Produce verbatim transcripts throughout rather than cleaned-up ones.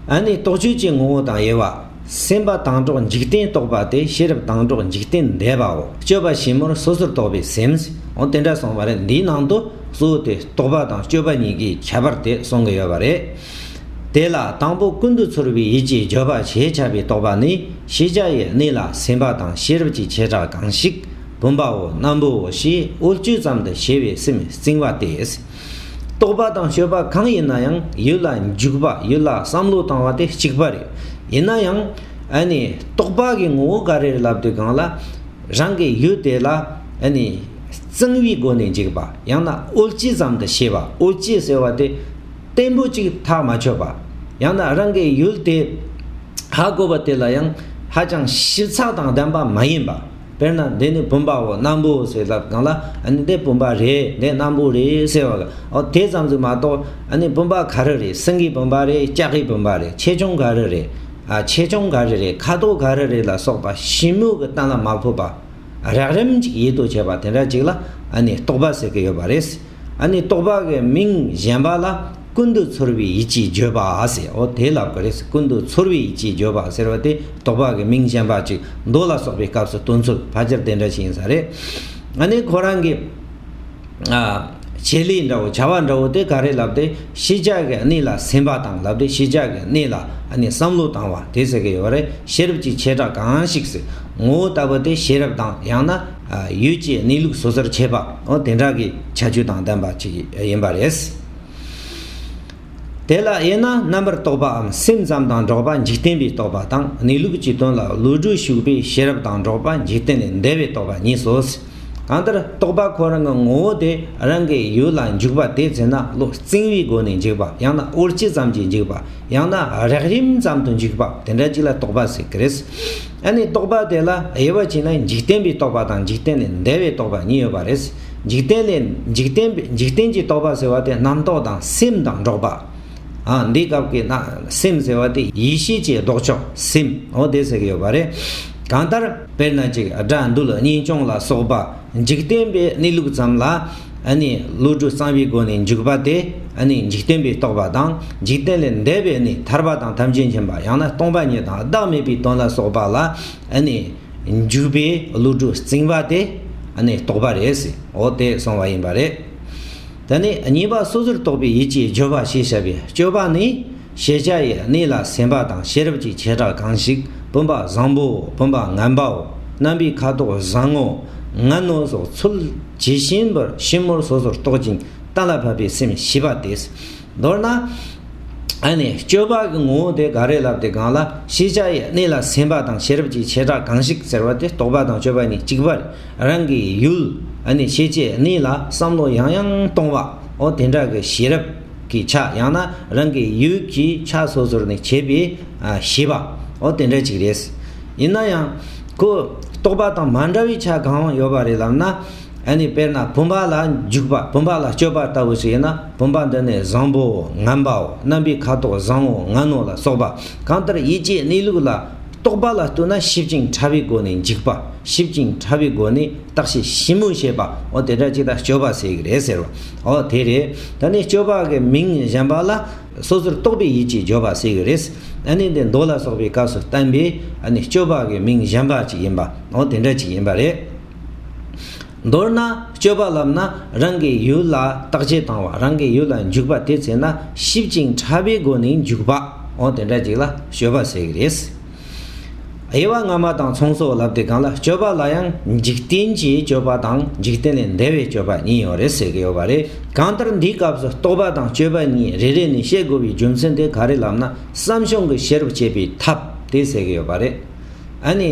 ཨ་ནི་རྟོག་དཔྱོད་ཀྱི་ངོ་བོ་དང་དབྱེ་བ། སེམས་པ་དང་འགྲོགས་འཇིག་རྟེན་རྟོག་པ་སྟེ། ཤེས་རབ་དང་འགྲོགས་འཇིག་རྟེན་འདས་པའོ། སྤྱོད་པ་ཕྱི་མོར་སོ་སོར་རྟོག་པའི་སེམས། འོ་དེ་འདྲ་གསུངས་པ་རེད། འདིའི་ནང་དུ་གཙོ་བོ་དེ་རྟོག་པ་དང་སྤྱོད་པ་གཉིས་ཀྱི་ཁྱད་པར་དེ་གསུང་གི་ཡོད་པ་རེད། དེ་ལ་དང་པོ་ཀུན་ཏུ་ཚོར་བའི་ཡིད་ཀྱི་བརྗོད་པ་ཞེས་བྱ་བའི་རྟོག་པ་ནི། ཤེས་བྱ་ཡི་གནས་ལ་སེམས་པ་དང་ཤེས་རབ་ཀྱི་བྱེ་བྲག་གང་ཞིག་བུམ་པའོ་རྣམ་པོའོ་ཞེས་འོལ་སྤྱོད་ཙམ་དུ་ཤེས་པའི་སེམས་བརྩིང་བ་སྟེ། རྟོག་པ་དང་སྤྱོད་པ་གང་ཡིན་ན་ཡང་ཡུལ་ལ་འཇུག་པ། ཡུལ་ལ་བསམ་བློ་བཏང་བ་དེ་གཅིག་པ་རེད། ཡིན་ན་ཡང་ཨ་ནི་རྟོག་པ་གི་ངོ་བོ་ག་རེ་རེད་ལབ་དུས་སྒང་ལ། རང་གི་ཡུལ་དེ་ལ་ཨ་ནི་བརྩིང་བའི་སྒོ་ནས་འཇུག་པ། ཡང་ན་འོལ་སྤྱོད་ཙམ་དུ་ཤེས་པ། འོལ་སྤྱོད་ཟེར་བ་དེ་བརྟན་པོ་གཅིག་ཐག་མ་ཆོད་པ། ཡང་ན་རང་གི་ཡུལ་དེ་ཧ་གོ་བ་དེ་ལ་ཡང་ཧ་ཅང་ཞིབ་ཚགས་དང་ལྡན་པ་མ་ཡིན་པ། དཔེར་ན་འདི་ནི་བུམ་པའོ་རྣམ་པོའོ་ཟེར་ལབ་སྒང་ལ། ཨ་ནི་འདི་བུམ་པ་རེད། འདི་རྣམ་པོ་རེད་ཟེར་བ། འོ་དེ་ཙམ་ཟིག་མ་གཏོགས། ཨ་ནི་བུམ་པ་ག་རེ་རེད། སེང་གེའི་བུམ་པ་རེད། ལྕགས་ཀྱི་བུམ་པ་རེད། ཆེ་ཆུང་ག་རེ་རེད། ཨ་ཆེ་ཆུང་ག་རེ་རེད། ཁ་དོག་ག་རེ་རེད་ལ་སོགས་པ་ཞིབ་མོ་གི་གཏན་ལ་མ་ཕབ་པ། རགས་རིམ་གཅིག་ཡིད་དུ་བྱེད་པ་དེ་འདྲ་གཅིག་ལ་ཨ་ནི་རྟོག་པ་ཟེར་གི་ཡོད་པ་རེད། ཨ་ནི་རྟོག་པ་གི་མིང་གཞན་པ་ལ་ཀུན་ཏུ་ཚོར་བའི་ཡིད་ཀྱི་བརྗོད་པ་ཟེར། འོ་དེ་ལབ་གི་རེད། ཀུན་ཏུ་ཚོར་བའི་ཡིད་ཀྱི་བརྗོད་པ་ཟེར་བ་དེ་རྟོག་པ་གི་མིང་གཞན་པ་གཅིག་མདོ་ལ་སོགས་པའི་སྐབས་སུ་དོན་ཚུལ་ཕལ་ཆེར་དེ་འདྲ་ཞིག་ཡིན་ས་རེད། ཨ་ནི་ཁོ་རང་གི་ཨ་བྱེད་ལས་འདྲ་བོ། བྱ་བ་འདྲ་བོ་དེ་ག་རེ་ལབ་དེ། ཤེས་བྱ་གི་གནས་ལ་སེམས་པ་དང་ལབ་དེ། ཤེས་བྱ་གི་གནས་ལ་ཨ་ནི་བསམ་བློ་བཏང་བ་དེ་ཟེར་གི་ཡོད་རེད། ཤེས་རབ་ཀྱི་བྱེ་བྲག་གང་ཞིག་ཟེར། ངོ་བོ་ལྟ་བུ་དེ་ཤེས་རབ་དང་། ཡང་ན་ཨ་ཡུལ་གྱི་གནས་ལུགས་སོ་སོར་ཕྱེ་བ། འོ་དེ་འདྲ་གི་ཁྱད་ཆོས་དང་ལྡན་པ་ཅིག་ཡིན་པ་རེད། དེ་ལ་དབྱེ་ན་རྣམ་པར་རྟོག་པའམ་སེམས་ཙམ་དང་འགྲོགས་པ་འཇིག་རྟེན་པའི་རྟོག་པ་དང་། གནས་ལུགས་ཀྱི་དོན་ལ་བློ་གྲོས་ཞུགས་པའི་ཤེས་རབ་དང་འགྲོགས་པ་འཇིག་རྟེན་ལས་འདས་པའི་རྟོག་པ་གཉིས་སོ། གང་ལྟར་རྟོག་པ་ཁོ་རང་གི་ངོ་བོ་དེ་རང་གི་ཡུལ་ལ་འཇུག་པ་དེ་ཟེར་ན། བློ་བརྩིང་བའི་སྒོ་ནས་འཇུག་པ། ཡང་ན་འོལ་སྤྱོད་ཙམ་གྱིས་འཇུག་པ། ཡང་ན་རགས་རིམ་ཙམ་དུ་འཇུག་པ། དེ་འདྲ་ཅིག་ལ་རྟོག་པ་ཟེར་གི་རེད། ཨ་ནི་རྟོག་པ་དེ་ལ་དབྱེ་བ་ཕྱེ་ན་འཇིག་རྟེན་པའི་རྟོག་པ་དང་འཇིག་རྟེན་ལས་འདས་པའི་རྟོག་པ་གཉིས་ཡོད་པ་རེད། འཇིག་རྟེན་ལས་འཇིག་རྟེན་པའི་འཇིག་རྟེན་གྱི་རྟོག་པ་ཟེར་བ་དེ་རྣམ་རྟོག་དང་སེམས་དང་འགྲོགས་པ། ཨ་འདིའི་སྐབས་ཀྱི་ན་སེམས་ཟེར་བ་དེ་ཡེ་ཤེས་ཀྱི་ལྡོག་ཕྱོགས་སེམས། འོ་དེ་ཟེར་གི་ཡོད་པ་རེད། གང་ལྟར་དཔེར་ན་ཅིག་དགྲ་འདུལ་གཉེན་སྐྱོང་ལ་སོགས་པ་འཇིག་རྟེན་པའི་གནས་ལུགས་ཙམ་ལ་ཨ་ནི་བློ་གྲོས་བརྩིང་བའི་སྒོ་ནས་འཇུག་པ་དེ་ཨ་ནི་འཇིག་རྟེན་པའི་རྟོག་པ་དང་། འཇིག་རྟེན་ལས་འདས་པའི་ནི་ཐར་པ་དང་ཐམས་ཅད་མཁྱེན་པ། ཡང་ན་སྟོང་པ་ཉིད་དང་བདག་མེད་པའི་དོན་ལ་སོགས་པ་ལ་ཨ་ནི་འཇུག་པའི་བློ་གྲོས་བརྩིང་བ་དེ་ཨ་ནི་རྟོག་པ་རེད་ཟེར། འོ་དེ་གསུངས་པ་ཡིན་པ་རེད། ད་ནི་གཉིས་པ་སོ་སོར་རྟོག་པའི་ཡིད་ཀྱི་བརྗོད་པ་ཞེས་བྱ་བའི་སྤྱོད་པ་ནི། ཤེས་བྱ་ཡི་གནས་ལ་སེམས་པ་དང་ཤེས་རབ་ཀྱི་བྱེ་བྲག་གང་ཞིག་བུམ་པ་བཟང་པོའོ། བུམ་པ་ངན་པའོ། རྣམ་པའི་ཁ་དོག་བཟང་ངོ་། ངན་ནོ་སོགས་ཚུལ་ཇི་བཞིན་པར་ཕྱི་མོར་སོ་སོར་རྟོག་ཅིང་གཏན་ལ་ཕབ་པའི་སེམས་ཞེས་པ་སྟེ། མདོར་ན། ཨ་ནི་སྤྱོད་པ་གི་ངོ་བོ་དེ་ག་རེ་ལབ་དེ་སྒང་ལ། ཤེས་བྱ་ཡི་གནས་ལ་སེམས་པ་དང་ཤེས་རབ་ཀྱི་བྱེ་བྲག་གང་ཞིག་ཟེར་བ་དེ་རྟོག་པ་དང་སྤྱོད་པ་གཉིས་གཅིག་པ་རེད། རང་གི་ཡུལ་ཨ་ནི་ཤེས་བྱའི་གནས་ལ་བསམ་བློ་ཡང་ཡང་གཏོང་བ། འོ་དེ་འདྲ་གི་ཤེས་རབ་ཀྱི་ཆ། ཡང་ན་རང་གི་ཡུལ་གྱི་ཆ་སོ་སོར་ནས་བྱེད་པའི་ཨ་ཤེས་པ། འོ་དེ་འདྲ་ཅིག་རེད། ཡིན་ན་ཡང་ཁོ་རྟོག་པ་དང་མ་འདྲ་བའི་ཆ་གང་ཡོད་པ་རེད་ལབ་ན། ཨ་ནི་དཔེར་ན་བུམ་པ་ལ་འཇུག་པ། བུམ་པ་ལ་སྤྱོད་པ་ལྟ་བུ་ཞིག་ཡིན་ན། བུམ་པ་འདི་ནི་བཟང་པོའོ། ངན་པའོ། རྣམ་པའི་ཁ་དོག་བཟང་ངོ་། ངན་ནོ་ལ་སོགས་པ། གང་ལྟར་ཡིད་ཀྱི་གནས་ལུགས་ལ་རྟོག་པ་ལ་ལྟོས་ན་ཞིབ་ཅིང་ཕྲ་བའི་སྒོ་ནས་འཇུག་པ། ཞིབ་ཅིང་ཕྲ་བའི་སྒོ་ནས་བརྟག་དཔྱད་ཞིབ་མོ་བྱེད་པ། འོ་དེ་འདྲ་ཅིག་ལ་སྤྱོད་པ་ཟེར་གི་རེད་ཟེར་བ། འོ་དེ་རེད། ད་ནི་སྤྱོད་པ་གི་མིང་གཞན་པ་ལ་སོ་སོར་རྟོག་པའི་ཡིད་ཀྱི་བརྗོད་པ་ཟེར་གི་རེད། ཨ་ནི་འདི་མདོ་ལ་སོགས་པའི་སྐབས་སུ་བསྟན་པའི་ཨ་ནི་སྤྱོད་པ་གི་མིང་གཞན་པ་ཅིག་ཡིན་པ། འོ་དེ་འདྲ་ཅིག་ཡིན་པ་རེད། མདོར་ན་སྤྱོད་པ་ལབ་ན་རང་གི་ཡུལ་ལ་བརྟག་དཔྱད་བཏང་བ། རང་གི་ཡུལ་ལ་འཇུག་པ་དེ་ཟེར་ན་ཞིབ་ཅིང་ཕྲ་བའི་སྒོ་ནས་འཇུག་པ། འོ་དེ་འདྲ་ཅིག་ལ་སྤྱོད་པ་ཟེར་གི་རེད། དབྱེ་བ་སྔ་མ་དང་མཚུངས་སོ་ལབ་དེ་སྒང་ལ། སྤྱོད་པ་ལ་ཡང་འཇིག་རྟེན་གྱི་སྤྱོད་པ་དང་འཇིག་རྟེན་ལས་འདས་པའི་སྤྱོད་པ་གཉིས་ཡོད་རེད་ཟེར་གི་ཡོད་པ་རེད། གང་ལྟར་འདིའི་སྐབས་སུ་རྟོག་པ་དང་སྤྱོད་པ་གཉིས་རེ་རེ་ནས་བཤད་དགོས་པའི་རྒྱུ་མཚན་དེ་ག་རེ་ལབ་ན། བསམ་བྱུང་གི་ཤེས་རབ་བསྐྱེད་པའི་ཐབས་དེ་ཟེར་གི་ཡོད་པ་རེད། ཨ་ནི།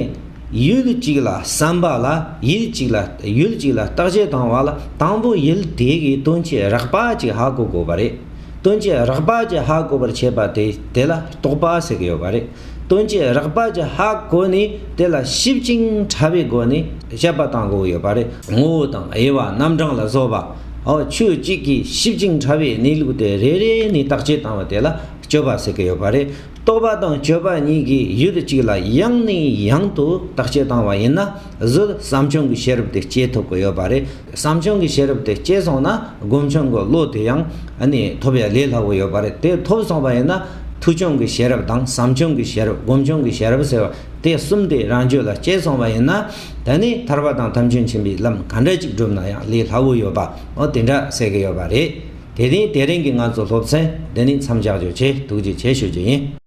ཡུལ་གཅིག་ལ་བསམ་པ་ལ། ཡུལ་གཅིག་ལ་ཡུལ་གཅིག་ལ་བརྟག་དཔྱད་བཏང་བ་ལ། དང་པོ་ཡུལ་དེ་གི་དོན་སྤྱི་རགས་པ་ཅིག་ཧ་གོ་དགོས་པ་རེད། དོན་སྤྱི་རགས་པ་ཅིག་ཧ་གོ་བར་བྱེད་པ་དེ་དེ་ལ་རྟོག་པ་ཟེར་གི་ཡོད་པ་རེད། དོན་སྤྱི་རགས་པ་ཅིག་ཧ་གོ་ནས་དེ་ལ་ཞིབ་ཅིང་ཕྲ་བའི་སྒོ་ནས་དཔྱད་པ་བཏང་དགོས་ཡོད་པ་རེད། ངོ་བོ་དང་དབྱེ་བ་རྣམ་གྲངས་ལ་སོགས་པ། འོ་ཆོས་གཅིག་གི་ཞིབ་ཅིང་ཕྲ་བའི་གནས་ལུགས་དེ་རེ་རེ་ནས་བརྟག་དཔྱད་བཏང་བ་དེ་ལ་སྤྱོད་པ་ཟེར་གི་ཡོད་པ་རེད། རྟོག་པ་དང་སྤྱོད་པ་གཉིས་ཀྱིས་ཡུལ་གཅིག་ལ་ཡང་ནས་ཡང་དུ་བརྟག་དཔྱད་བཏང་བ་ཡིན་ན། གཟོད་བསམ་བྱུང་གི་ཤེས་རབ་དེ་སྐྱེ་ཐུབ་ཀྱི་ཡོད་པ་རེད། བསམ་བྱུང་གི་ཤེས་རབ་དེ་སྐྱེས་སོང་ན་སྒོམ་བྱུང་གི་བློ་དེ་ཡང་ཨ་ནི་ཐོབ་ཡ་ལས་སླ་བོ་ཡོད་པ་རེད། དེ་ཐོབ་སོང་བ་ཡིན་ན་ ཐུགས་སྐྱོང་གི་ཤེས་རབ་དང་བསམ་སྐྱོང་གི་ཤེས་རབ། སྒོམ་སྐྱོང་གི་ཤེས་རབ་ཟེར་བ་དེ་གསུམ་དེ་རང་རྒྱུད་ལ་སྐྱེས་སོང་བ་ཡིན་ན། ད་ནི་ཐར་པ་དང་ཐམས་ཅད་མཁྱེན་པའི་ལམ་ག་འདྲ་ཅིག་བསྒྲུབ་ན་ཡང་ལས་སླ་བོ་ཡོད་པ། འོ་དེ་འདྲ་གསལ་གི་ཡོད་པ་རེད། དེ་རིང་དེ་རིང་གི་ང་ཚོ་སློབ་ཚན་འདི་ནས་མཚམས་འཇོག་རྒྱུ་བྱས། ཐུགས་རྗེ་ཆེ་ཞུ་རྒྱུ་ཡིན།